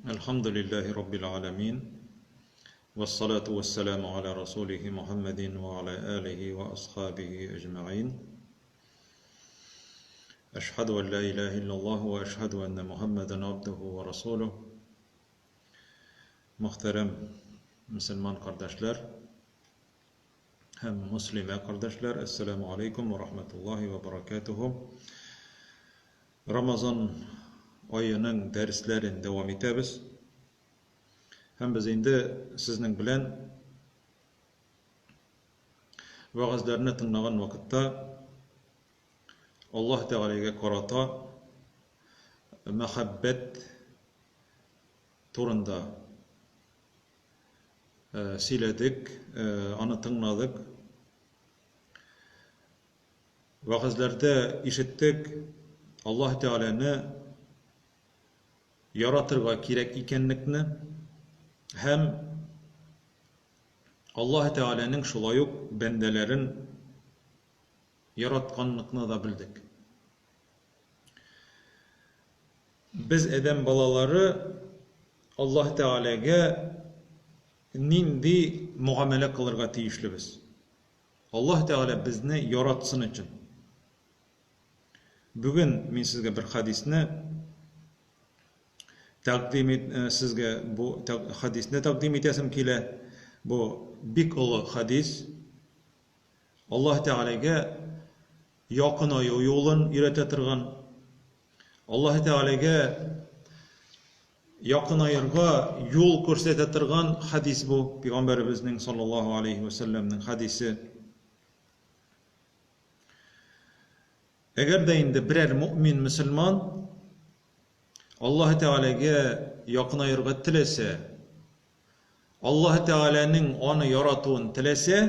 Әлхәмдүлилләһи раббил галәмин. Вәссалату вәссәламу аля расулихи Мухаммадин ва аля алихи ва асхабихи әҗмәгыйн. Әшһәду ан ла илаһа иллаллаһ ва әшһәду анна Мухаммадан абдуху ва расулух. Мөхтәрәм мөселман кардәшләр һәм мөслимә кардәшләр, әссәламу алейкум ва рахматуллаһи ва баракатуху. Рамазан аеның дәресләрен дәвам итәбез. Һәм без инде сезнең белән вәгазьләрне тыңлаган вакытта Аллаһ Тәгаләгә карата мәхәббәт турында сөйләдек, аны тыңладык. Вәгазьләрдә ишеттек, Аллаһ Тәгаләне яратырга кирәк икәнлекне һәм Аллаһ Тәгаләнең шулай ук бәндәләрен яратканлыкны да белдек. Без адәм балалары Аллаһ Тәгаләгә нинди мөгамәлә кылырга тиешлебез? Аллаһ Тәгалә безне яратсын өчен. Бүген мин сезгә бер хәдисне тәкъдим ит, э, сезгә бу хәдисне тәкъдим итәсем килә. Бу бик олы хәдис. Аллаһ Тәгаләгә якынаю юлын өйрәтә торган, Аллаһ Тәгаләгә якынаерга юл күрсәтә торган хәдис бу, Пәйгамбәребезнең саллаллаһу алейһи вә сәлләмнең хәдисе. Әгәр дә инде берәр мөэмин мөселман Аллаһ Тәгаләгә якынаерга теләсә, Аллаһ Тәгаләнең аны яратуын теләсә,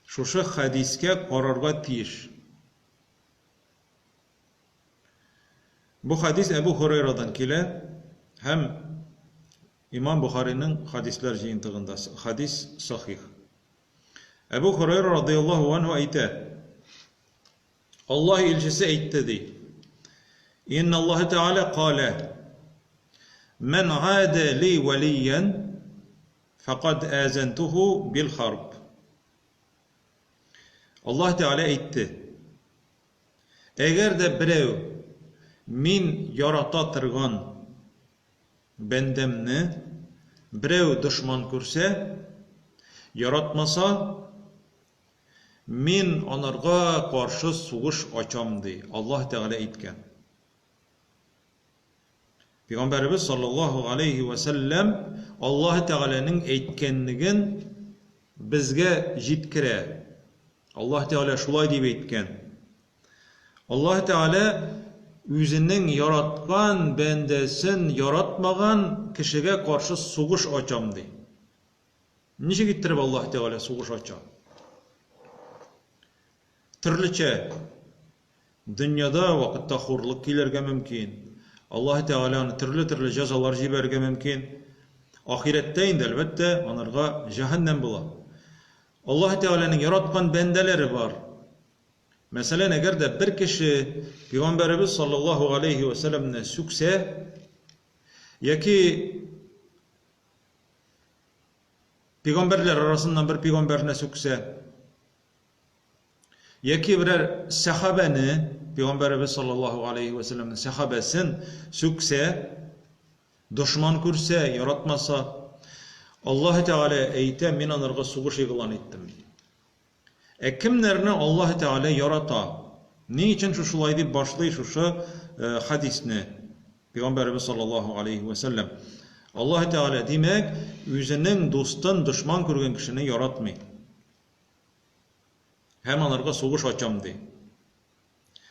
шушы хәдискә карарга тиеш. Бу хәдис Әбу Һурайрадан килә һәм Имам Бохариның хәдисләр җыентыгында хәдис сахих. Әбу Һурайра радыяллаһу анһу әйтә: Аллаһ илчесе әйтте ди. Инна Аллаһ Тааля калә: Ман ада ли валиян факад азантуху бил харб. Аллаһ Тәгалә әйтте: Әгәр дә берәү мин ярата торган бәндәмне берәү дошман күрсә, яратмаса, мин анарга каршы сугыш ачам, ди Аллаһ Тәгалә әйткән. Пәйгамбәребез саллаллаһу галәйһи вә сәлләм Аллаһ Тәгаләнең әйткәнлеген безгә җиткерә. Аллаһ Тәгалә шулай дип әйткән. Аллаһ Тәгалә үзенең яраткан бәндәсен яратмаган кешегә каршы сугыш ачам ди. Ничек иттереп Аллаһ Тәгалә сугыш ача? Төрлечә. Дөньяда вакытта хурлык килергә мөмкин. Аллаһы Тәгалә аны төрле-төрле җәзалар җибәрергә мөмкин. Ахирәттә инде, әлбәттә, анарга җәһәннәм була. Аллаһы Тәгаләнең яраткан бәндәләре бар. Мәсәлән, әгәр дә бер кеше Пәйгамбәребез саллаллаһу галәйһи вә сәлләмне сүксә яки пәйгамбәрләр арасыннан бер пәйгамбәрне сүксә, Яки берәр сәхабәне, Пәйгамбәребез саллаллаһу алейһи вә сәлләмнең сәхабәсен сүксә, дошман күрсә, яратмаса, Аллаһ Тәгалә әйтә, мин анарга сугыш игълан иттем. Ә кемнәрне Аллаһ Тәгалә ярата? Ни өчен шушылай дип башлый шушы э, хадисне Пәйгамбәребез саллаллаһу алейһи вә сәлләм? Аллаһ Тәгалә, димәк, үзенең дустын дошман күргән кешене яратмый. Һәм аларга сугыш ачам, ди.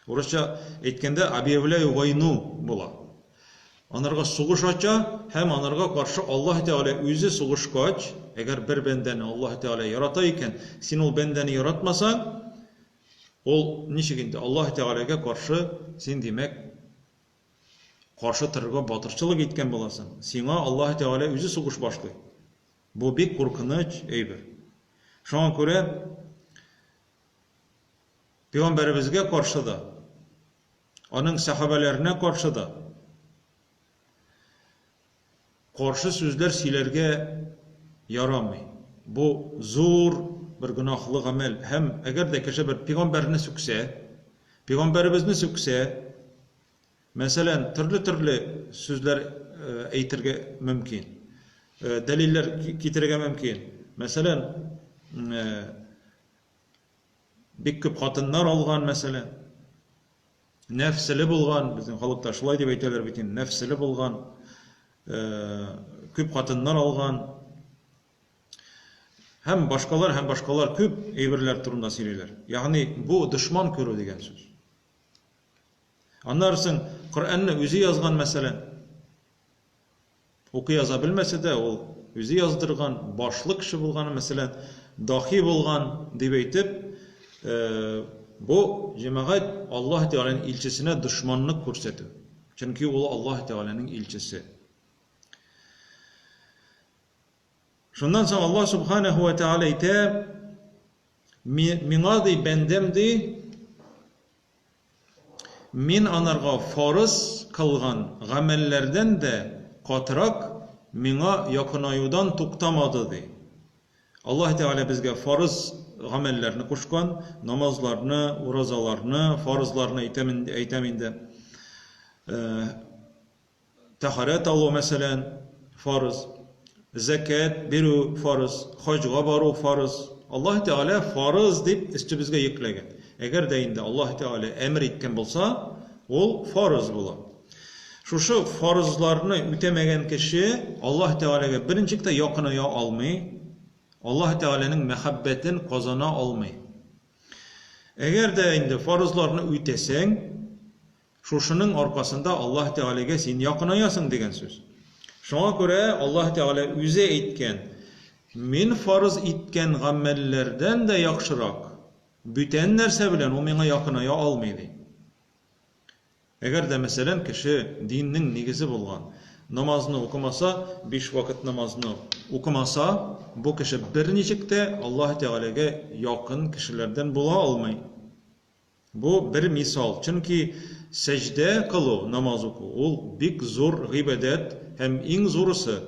Урысча әйткәндә, объявляю войну була. Анарга сугыш ача һәм анарга каршы Аллаһ Тәгалә үзе сугышкач, әгәр бер бәндәне Аллаһ Тәгалә ярата икән, син ул бәндәне яратмасаң, ул ничек инде Аллаһ Тәгаләгә каршы син, димәк, каршы торырга батырчылык иткән буласың. Сиңа Аллаһ Тәгалә үзе сугыш башлый. Бу бик куркыныч әйбер. Шуңа күрә Пәйгамбәребезгә каршы да, аның сәхабәләренә каршы да каршы сүзләр сөйләргә ярамый. Бу зур бер гөнаһлы гамәл. Һәм әгәр дә кеше бер пигамбәрне сүксә, пигамбәребезне сүксә, мәсәлән, төрле-төрле сүзләр әйтергә мөмкин, дәлилләр китерергә мөмкин. Мәсәлән, бик күп хатыннар алган, мәсәлән, нәфселе булган, безнең халыкта шулай дип әйтәләр бит инде, нәфселе булган, күп хатыннар алган һәм башкалар һәм башкалар күп әйберләр турында сөйлиләр. Ягъни бу дошман күрү дигән сүз. Аннары соң Коръәнне үзе язган, мәсәлән. Укый яза белмәсә дә, ул үзе яздырган, башлы кеше булган, мәсәлән, дахи булган дип әйтеп, бу җәмәгать Аллаһ Тәгаләнең илчесенә дошманлык күрсәтү. Чөнки ул Аллаһ Тәгаләнең илчесе. Шуннан соң Аллаһ Субханаһу ва Тәгалә әйтә, миңа ди, бәндәм ди, Мин анарга фарыз кылган гамәлләрдән дә катырак миңа якынаюдан туктамады, ди. Аллаһ Тәгалә безгә фарыз гамәлләрне кушкан, намазларны, уразаларны, фарызларны әйтәм, әйтәм инде. Тәһарәт алу, мәсәлән, фарыз. Зәкят бирү фарыз, хаҗга бару фарыз. Аллаһ Тәгалә фарыз дип өстебезгә йөкләгән. Әгәр дә инде Аллаһ Тәгалә әмер иткән булса, ул фарыз була. Шушы фарызларны үтәмәгән кеше Аллаһ Тәгаләгә берничек тә якыная алмый, Аллаһ Тәгаләнең мәхәббәтен казана алмый. Әгәр дә инде фарызларны үтәсәң, Шушының аркасында Аллаһ Тәгаләгә син якынаясың дигән сүз. Шуңа күрә Аллаһ Тәгалә үзе әйткән, Мин фарыз иткән гамәлләрдән дә яхшырак, бүтән нәрсә белән ул миңа якыная алмый, ди. Әгәр дә, мәсәлән, кеше диннең нигезе булган намазны укымаса, биш вакыт намазны укымаса, бу кеше берничек тә Аллаһ Тәгаләгә якын кешеләрдән була алмый. Бу бер мисал, чөнки сәҗдә кылу, намаз уку, ул бик зур гыйбадәт һәм иң зурысы.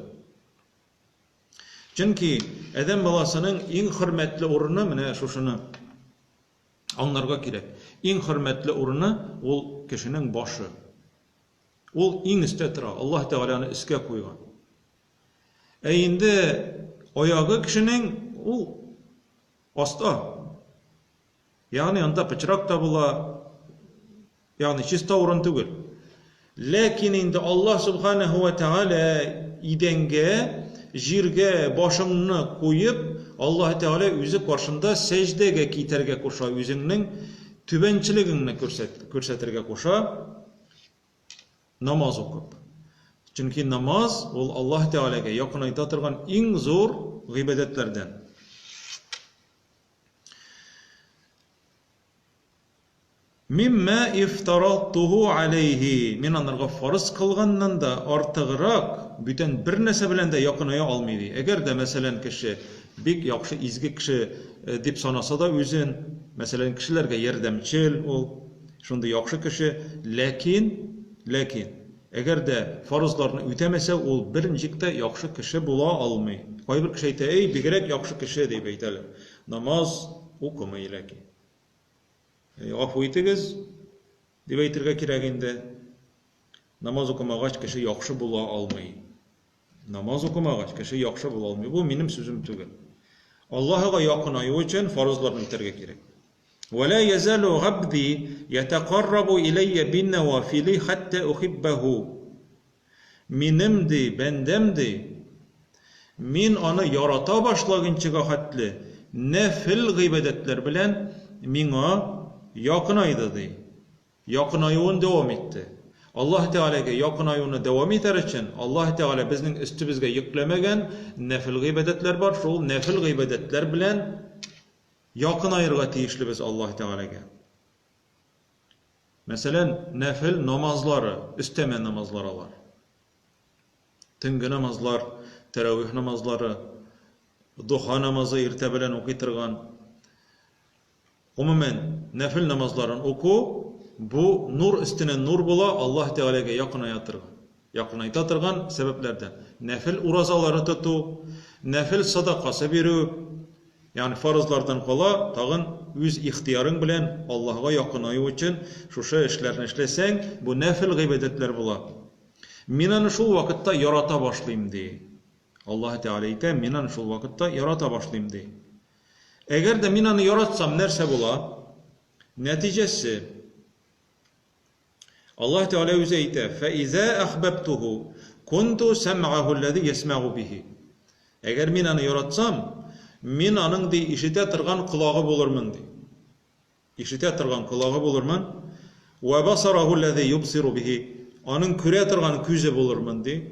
Чөнки адәм баласының иң хөрмәтле урыны, менә шушыны аңларга кирәк, иң хөрмәтле урыны ул кешенең башы. Ул иң өстә тора, Аллаһ Тәгалә аны өскә куйган. Ә инде аягы кешенең ул аста. Ягъни анда пычрак та була, ягъни чиста урын түгел. Ләкин инде Аллаһ Субханаһу ва Тәгалә идәнгә, җиргә башыңны куеп, Аллаһ Тәгалә үзе каршында сәҗдәгә китәргә куша, үзеңнең түбәнчелегеңне күрсәтергә куша, намаз укып. Чөнки намаз ул Аллаһ Тәгаләгә якынайта торган иң зур гыйбадәтләрдән. Мимма ифтаралтуху алейхи. Мин анарга фарыз кылганнан да артыграк бүтән бер нәрсә белән дә якыная алмый ди. Әгәр дә, мәсәлән, кеше бик яхшы изге кеше э, дип санаса да үзен, мәсәлән, кешеләргә ярдәмчел ул, шундый яхшы кеше, ләкин, ләкин Әгәр дә фарызларны үтәмәсә, ул берничек тә яхшы кеше була алмый. Кайбер кеше әйтә, әй, бигрәк яхшы кеше, дип әйтәләр. Намаз укымый ләкин. Гафу итегез, дип әйтергә кирәк инде. Намаз укымагач, кеше яхшы була алмый. Намаз укымагач, кеше яхшы була алмый. Бу минем сүзем түгел. Аллаһыга якынаю өчен фарызларны үтәргә кирәк. Вәлә язалу габди ятакаррабу иләйя бин-навафили хәтта ухиббәһу. Минем ди, бәндәм ди, мин аны ярата башлагынчыга хәтле нәфел гыйбадәтләр белән миңа якынайды ди. Якынаюын дәвам итте. Аллаһ Тәгаләгә якынаюны дәвам итәр өчен, Аллаһ Тәгалә безнең өстебезгә йөкләмәгән нәфел гыйбадәтләр бар, шул нәфел гыйбадәтләр белән якынаерга тиешлебез Аллаһ Тәгаләгә. Мәсәлән, нәфел намазлары, өстәмә намазлар алар. Төнге намазлар, тәравих намазлары, духа намазы иртә белән укый торган. Гомумән, нәфел намазларын уку, бу нур өстенә нур була, Аллаһ Тәгаләгә якыная торган, якынайта торган сәбәпләрдән. нәфел уразалары тоту, нәфел садакасы бирү, ягъни фарызлардан кала, тагын үз ихтыярың белән Аллаһыга якынаю өчен шушы эшләрне эшләсәң, бу нәфел гыйбадәтләр була. Мин аны шул вакытта ярата башлыйм, ди. Аллаһы Тәгалә әйтә, мин аны шул вакытта ярата башлыйм, ди. Әгәр дә мин аны яратсам, нәрсә була? Нәтиҗәсе. Аллаһ Тәгалә үзе әйтә, "Фәизә әхбәбтуху кунту сәм'аху аллази ясмәгу бихи". Әгәр мин аны яратсам, мин аның ди ишетә торган колагы булырмын ди. Ишетә торган колагы булырмын. Ва басараху аллази юбсиру бихи. Аның күрә торган күзе булырмын ди.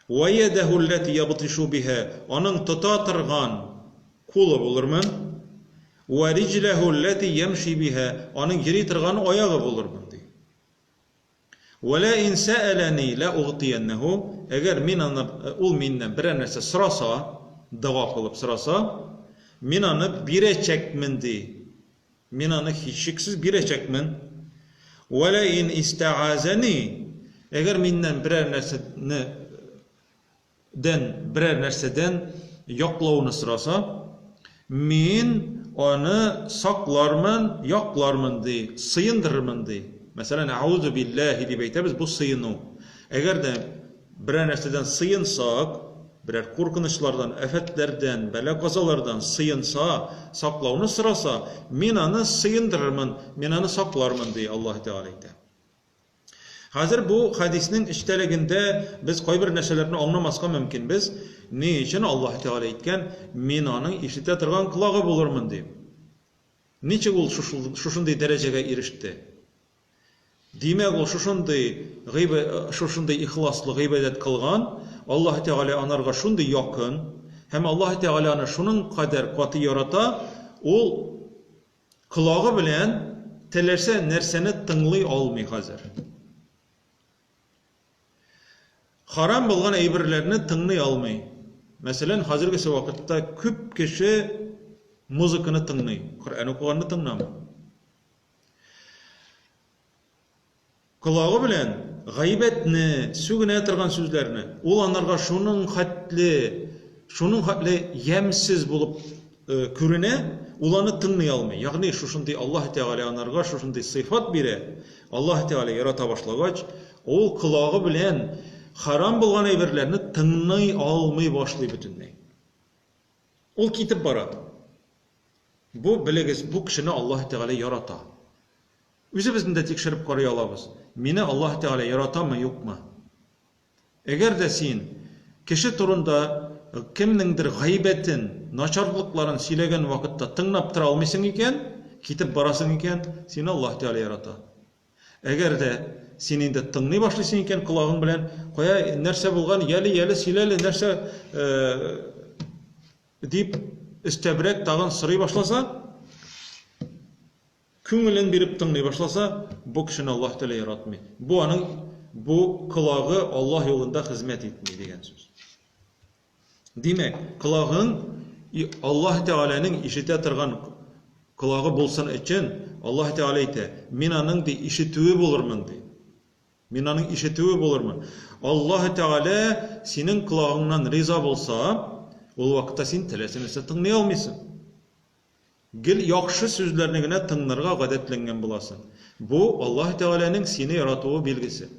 Вә йәдәһү әлләти ябтишу биһә, аның тота торган кулы булырмын. Вә риҗләһү әлләти ямши биһә, аның йөри торган аягы булырмын, ди. Вә лә ин сәәләни лә угътияннәһү, әгәр мин аны, ул миннән берәр нәрсә сораса, дога кылып сораса, мин аны бирәчәкмен, ди. Мин аны һичшиксез бирәчәкмен. Вә лә ин истәгазәни, әгәр миннән берәр нәрсәне дән берәр нәрсәдән яклауны сораса, мин аны саклармын, яклармын, ди, сыендырырмын, ди. Мәсәлән, әгъузу билләһи дип әйтәбез, бу сыену. Әгәр дә Берәр нәрсәдән сыенсак, берәр куркынычлардан, афәтләрдән, бәла-казалардан сыенса, саклауны сораса, мин аны сыендырырмын, мин аны саклармын, ди Аллаһы Тәгалә әйтә. Хәзер бу хәдиснең эчтәлегендә без кайбер нәрсәләрне аңламаска мөмкинбез. Ни өчен Аллаһы Тәгалә әйткән, мин аның ишетә торган колагы булырмын дип? Ничек ул шушындый дәрәҗәгә иреште? Димәк, ул шушындый гыйб шушындый ихласлы гыйбадәт кылган, Аллаһы Тәгалә анарга шундый якын, һәм Аллаһы Тәгалә аны шуның кадәр каты ярата, ул колагы белән теләсә нәрсәне тыңлый алмый хәзер. Харам булган әйберләрне тыңлый алмый. Мәсәлән, хәзергесе вакытта күп кеше музыканы тыңлый, Коръән укыганны тыңламый. Колагы белән гайбәтне, сүгенә торган сүзләрне, ул анарга шуның хәтле, шуның хәтле ямьсез булып күренә, ул аны тыңлый алмый. Ягъни шушындый Аллаһ Тәгалә анарга шушындый сыйфат бирә, Аллаһ Тәгалә ярата башлагач, ул колагы белән харам булган әйберләрне тыңлый алмый башлый бөтенләй. Ул китеп бара. Бу, белегез, бу кешене Аллаһ Тәгалә ярата. Үзебезне дә тикшереп карый алабыз. Мине Аллаһ Тәгалә яратамы, юкмы? Әгәр дә син кеше турында кемнеңдер гайбәтен, начарлыкларын сөйләгән вакытта тыңлап тора алмыйсың икән, китеп барасың икән, сине Аллаһ Тәгалә ярата. Әгәр дә син инде тыңлый башлыйсың икән колагың белән, кая, нәрсә булган, яле, яле, сөйләле, нәрсә, Дип, өстәбрәк тагын сорый башласа, күңелен биреп тыңлый башласа, бу кешене Аллаһ Тәгалә яратмый. Бу аның бу колагы Аллаһ юлында хезмәт итми дигән сүз. Димәк, колагың Аллаһ Тәгаләнең ишетә торган колагы булсын өчен, Аллаһ Тәгалә әйтә, мин аның ди ишетүе булырмын ди. Мин аның ишетүе булырмын. Аллаһы Тәгалә синең колагыңнан риза булса, ул вакытта син теләсә нәрсә тыңлый алмыйсың. Гел яхшы сүзләрне генә тыңларга гадәтләнгән буласың. Бу Аллаһы Тәгаләнең сине яратуы билгесе.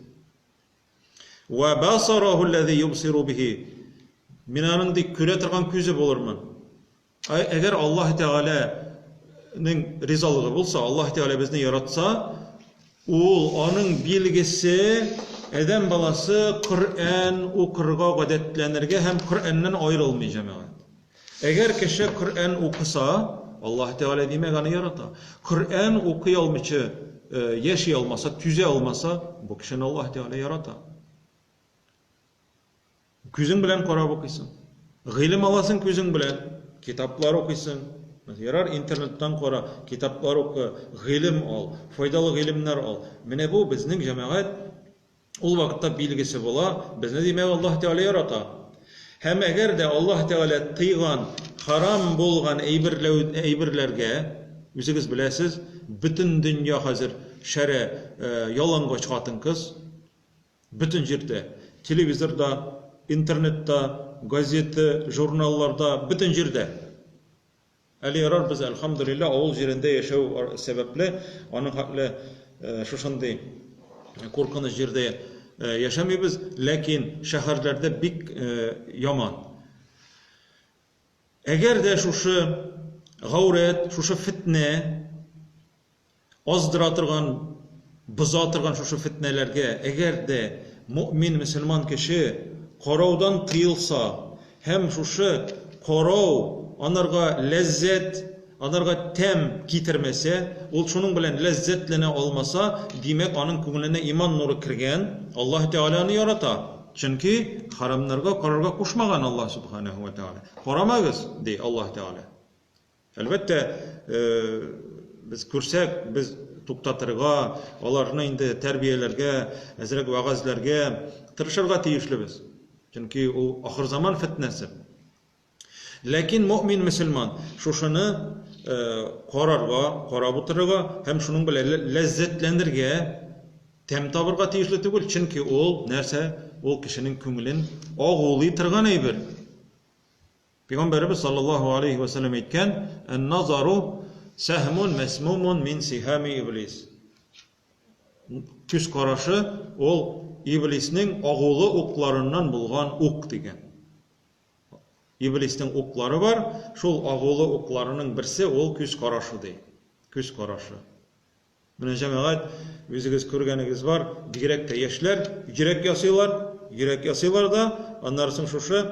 Ва басараху аллази юбсиру бихи. Мин аның ди күрә торган күзе булырмын. Әгәр Аллаһ Тәгаләнең ризалыгы булса, Аллаһ Тәгалә безне яратса, ул аның билгесе адәм баласы Коръән укырга гадәтләнергә һәм Коръәннән аерылмый, җәмәгать. Әгәр кеше Коръән укыса, Аллаһ Тәгалә димәк аны ярата. Коръән укый алмыйча яши алмаса, түзә алмаса, бу кешене Аллаһ Тәгалә ярата. Күзең белән карап укыйсың. Гыйлем аласың күзең белән. Китаплар укыйсың. Ярар, интернеттан кара, китаплар укы, гыйлем ал, файдалы гыйлемнәр ал. Менә бу безнең җәмәгать ул вакытта билгесе була, безне димәк Аллаһ Тәгалә ярата. Һәм әгәр дә Аллаһ Тәгалә тыйган харам булган әйберләү әйберләргә, үзегез беләсез, бөтен дөнья хәзер шәрә ялангач хатын-кыз, Бөтен җирдә. Телевизорда, интернетта, газета, журналларда, бөтен җирдә. Әле ярар без, әлхәмдүлилләһ, авыл җирендә яшәү сәбәпле, аның хәтле шушындый куркыныч җирдә яшәмибез, ләкин шәһәрләрдә бик яман. Әгәр дә шушы гаурәт, шушы фетнә Аздыра торган, боза торган шушы фетнәләргә әгәр дә мөэмин мөселман кеше караудан тыелса һәм шушы карау анарга ләззәт, анарга тәм китермәсә, ул шуның белән ләззәтләнә алмаса, димәк, аның күңеленә иман нуры кергән, Аллаһ Тәгалә аны ярата. Чөнки хәрамнарга карарга кушмаган Аллаһ Сүбхәнәһү вә Тәгалә. Карамагыз, ди Аллаһ Тәгалә. Әлбәттә, без күрсәк, без туктатырга, аларны инде тәрбияләргә, әзрәк вәгазьләргә тырышырга тиешлебез. Чөнки ул ахырзаман фетнәсе. Ләкин мөэмин мөселман шушыны карарга, карап утырырга һәм шуның белән ләззәтләнергә, тәм табырга тиешле түгел, чөнки ул нәрсә? Ул кешенең күңелен агулый торган әйбер. Пәйгамбәребез саллаллаһу алейһи вә сәлләм әйткән, Ән-назару сәһмун мәсмумун мин сиһами иблис. Күз карашы ул иблиснең агулы укларыннан булган ук дигән. Иблиснең уклары бар, шул агулы укларының берсе ул күз карашы ди. Күз карашы. Менә, җәмәгать, үзегез күргәнегез бар, бигрәк тә яшьләр йөрәк ясыйлар, йөрәк ясыйлар да, аннары соң шушы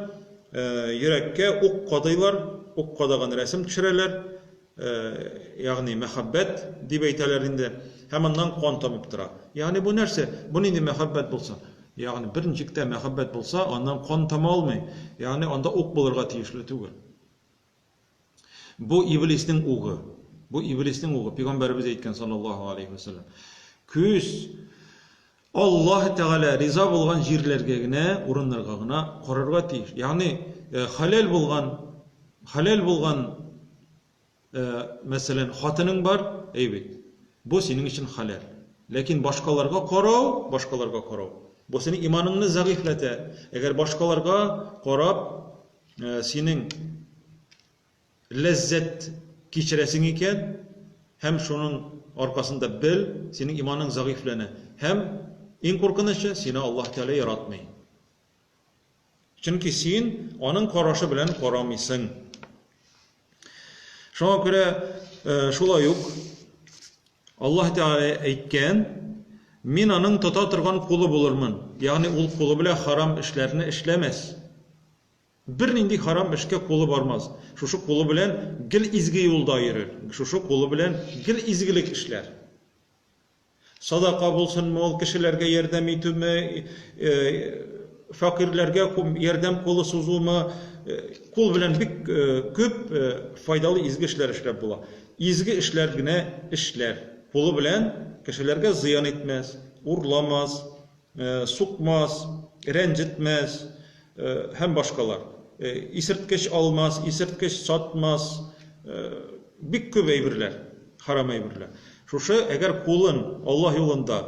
йөрәккә ук кадыйлар, ук кадаган рәсем төшерәләр, ягъни мәхәббәт дип әйтәләр инде, һәм аннан кан тамып тора. Ягъни бу нәрсә? Бу нинди мәхәббәт булсын? Ягъни берничек тә мәхәббәт булса, аннан кан тама алмый. Ягъни анда ук булырга тиешле түгел. Бу иблиснең угы. Бу иблиснең угы. Пәйгамбәребез әйткән саллаллаһу алейхи ва саллям. Күз Аллаһ Тәгалә риза булган җирләргә генә, урыннарга гына карарга тиеш. Ягъни э, хәләл булган, хәләл булган, э, мәсәлән, хатының бар, әй бит. Бу синең өчен хәләл. Ләкин башкаларга карау, башкаларга карау, бу синең иманыңны зәгыйфьләтә. Әгәр башкаларга карап, синең ләззәт кичерәсең икән, һәм шуның аркасында бел, синең иманың зәгыйфьләнә. Һәм иң куркынычы, сине Аллаһ Тәгалә яратмый. Чөнки син аның карашы белән карамыйсың. Шуңа күрә шулай ук Аллаһ Тәгалә әйткән, Мин аның тота торган кулы булырмын. Ягъни ул кулы белән харам эшләрне эшләмәс. Бернинди харам эшкә кулы бармас. Шушы кулы белән гел изге юлда йөрер. Шушы кулы белән гел изгелек эшләр. Садака булсынмы ул, кешеләргә ярдәм итүме, фәкыйрьләргә ярдәм кулы сузумы, кул белән бик күп файдалы изге эшләр эшләп була. Изге эшләр генә эшләр. Кулы белән кешеләргә зыян итмәс, урламас, сукмас, рәнҗетмәс һәм башкалар. Исерткеч алмас, исерткеч сатмас, бик күп әйберләр, харам әйберләр. Шушы, әгәр кулын Аллаһ юлында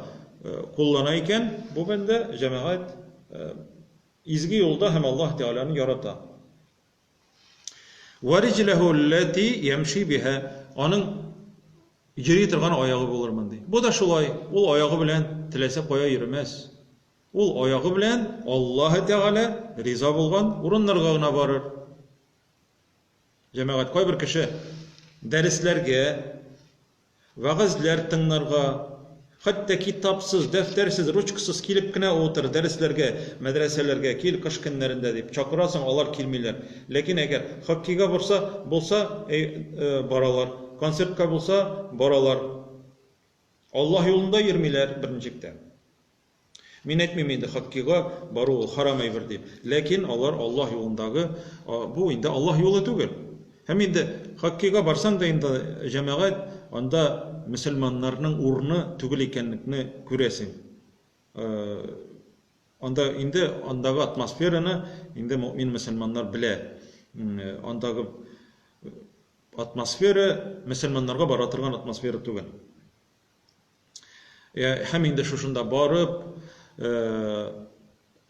куллана икән, бу бәндә, җәмәгать, изге юлда һәм Аллаһ Тәгаләне ярата. Вә риҗләһү лләти ямши биһа, аның йөри торган аягы булырмын, ди. Бу да шулай, ул аягы белән теләсә кая йөремәс. Ул аягы белән Аллаһы Тәгалә риза булган урыннарга гына барыр. Җәмәгать, кайбер кеше дәресләргә Вәгазьләр тыңларга, хәтта китапсыз, дәфтәрсез, ручкасыз килеп кенә утыр, дәресләргә, мәдрәсәләргә кил кыш көннәрендә дип чакырасың, алар килмиләр. Ләкин әгәр хоккейга барса, булса, әй, баралар, концертка булса, баралар. Аллаһ юлында йөрмиләр берничек тә. Мин әйтмим инде хоккейга бару ул харам әйбер дип. Ләкин алар Аллаһ юлындагы, бу инде Аллаһ юлы түгел. Һәм инде хоккейга барсаң да инде, җәмәгать, анда мөселманнарның урыны түгел икәнлекне күрәсең. Анда инде андагы атмосфераны инде мөэмин мөселманнар белә. Андагы атмосфера мөселманнарга бара торган атмосфера түгел. Һәм инде шушында барып,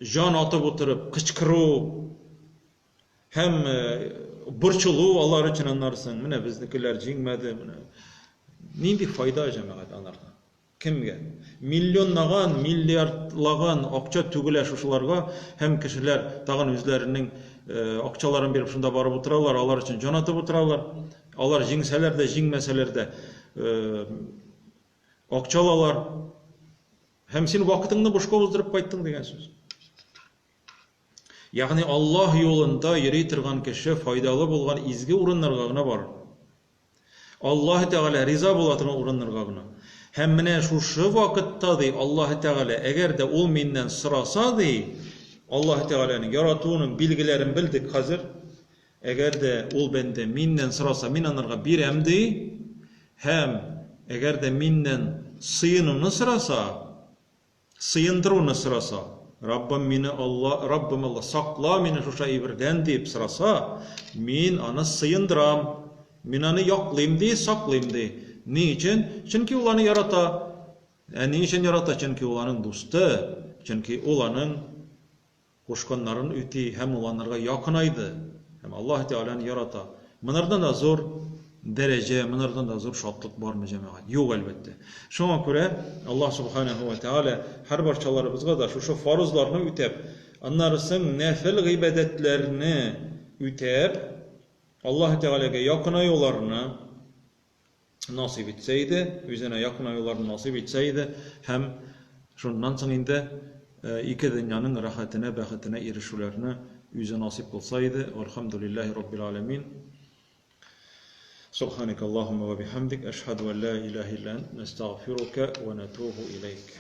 җан атып утырып, кычкыру һәм борчылу алар өчен аннары соң, менә безнекеләр җиңмәде, менә. Нинди файда, җәмәгать, анардан? Кемгә? Миллионлаган, миллиардлаган акча түгелә шушыларга һәм кешеләр тагын үзләренең акчаларын биреп шунда барып утыралар, алар өчен җан атып утыралар. Алар җиңсәләр дә, җиңмәсәләр дә акча алалар. Һәм син вакытыңны бушка уздырып кайттың дигән сүз. Ягъни Аллаһ юлында йөри торган кеше файдалы булган изге урыннарга гына барыр. Аллаһ Тәгалә риза була торган урыннарга гына. Һәм менә шушы вакытта, ди, Аллаһ Тәгалә, әгәр дә ул миннән сораса, ди, Аллаһ Тәгаләнең яратуының билгеләрен белдек хәзер. Әгәр дә ул бәндә миннән сораса, мин анарга бирәм, ди. Һәм әгәр дә миннән сыенуны сораса, Сыендыруны сораса, Раббым мине Алла, Раббым Алла, сакла мине шушы әйбердән дип сораса, мин аны сыендырам, мин аны яклыйм ди, саклыйм ди. Ни өчен? Чөнки ул аны ярата. Ә ни өчен ярата? Чөнки ул аның дусты, чөнки ул аның кушканнарын үти һәм ул анарга якынайды һәм Аллаһ Тәгаләне ярата. Монардан да зур дәрәҗә, монардан да зур шатлык бармы, җәмәгать? Юк, әлбәттә. Шуңа күрә Аллаһ Субханаһу ва Тәгалә һәрбарчаларыбызга да шушы фарызларны үтәп, аннары соң нәфел гыйбадәтләрне үтәп, Аллаһ Тәгаләгә якынаюларны насыйп итсә иде, үзенә якынаюларын насыйп итсә иде һәм шуннан соң инде ике дөньяның рәхәтенә, бәхетенә ирешүләрне үзе насыйп кылса иде. Вальхамдулиллаһи раббил аләмин. Субханакаллаһумма ва бихамдик, әшһәду ан ла илаһа илля ант, нәстәгъфирука ва натубу иләйк.